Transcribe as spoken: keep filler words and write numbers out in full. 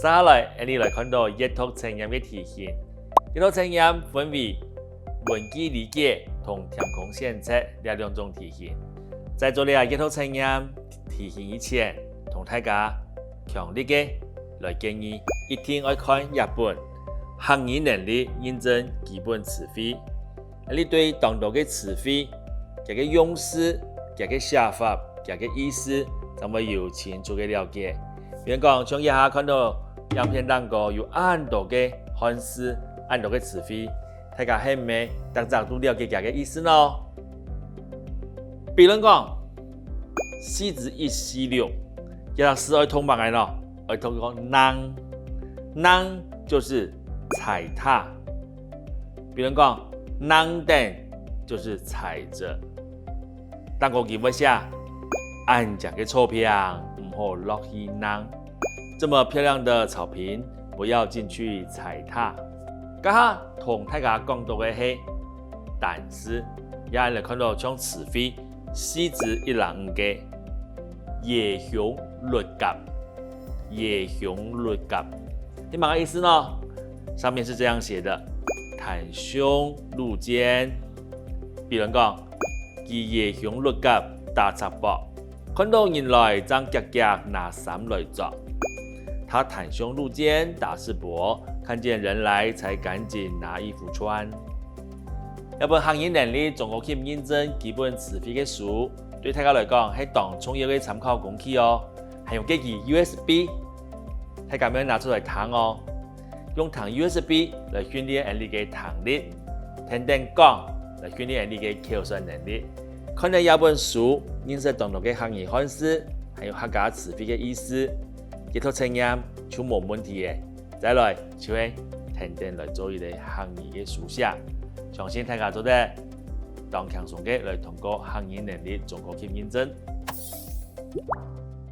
接下來，𠊎俚來看著閱讀測驗个題型。閱讀測驗分為文句理解同填空選擇這兩種題型。在做這閱讀測驗題型以前，同大家強烈个來建議，一定愛看這本《客語能力認證基本詞彙》。 𠊎俚對當多个詞彙，佢个用字、佢个寫法、佢个意思，正會有清楚个了解。比如講，像這下看著影片頂高有恁多个漢字、恁多个詞彙，大家係毋係逐隻都了解佢个意思呢？比如講，四至一四六，這隻字愛讀麼个呢？愛讀講㧯，㧯就是踩踏。 比如講，㧯等就是踩著。頂高佢會寫，恁靚个草坪毋好落去㧯，這麼漂亮的草坪不要進去踩踏。這下同大家講著个係單字，這下來看著像詞彙四至一零五个，野熊驢甲。 野熊驢甲，係麼个意思呢？上面是這樣寫的：坦胸露肩。比如講，佢野熊驢甲打赤膊，看著人來正遽遽拿衫來著。他坦胸露肩打赤膊，看見人來才趕緊拿衣服穿。這本客語能力中高級認證基本詞彙个書，對大家來講係當重要个參考工具哦。 還有這支U S B，大家愛拿出來聽哦。用聽U S B來訓練𠊎俚个聽力，聽等講來訓練𠊎俚个口說能力。看了這本書，認識當多个客語漢字，還有客家詞彙个意思，閱讀測驗就無問題了。再來就係聽等來做一個客語个書寫，相信大家做得當輕鬆个來通過客語能力中高級認證。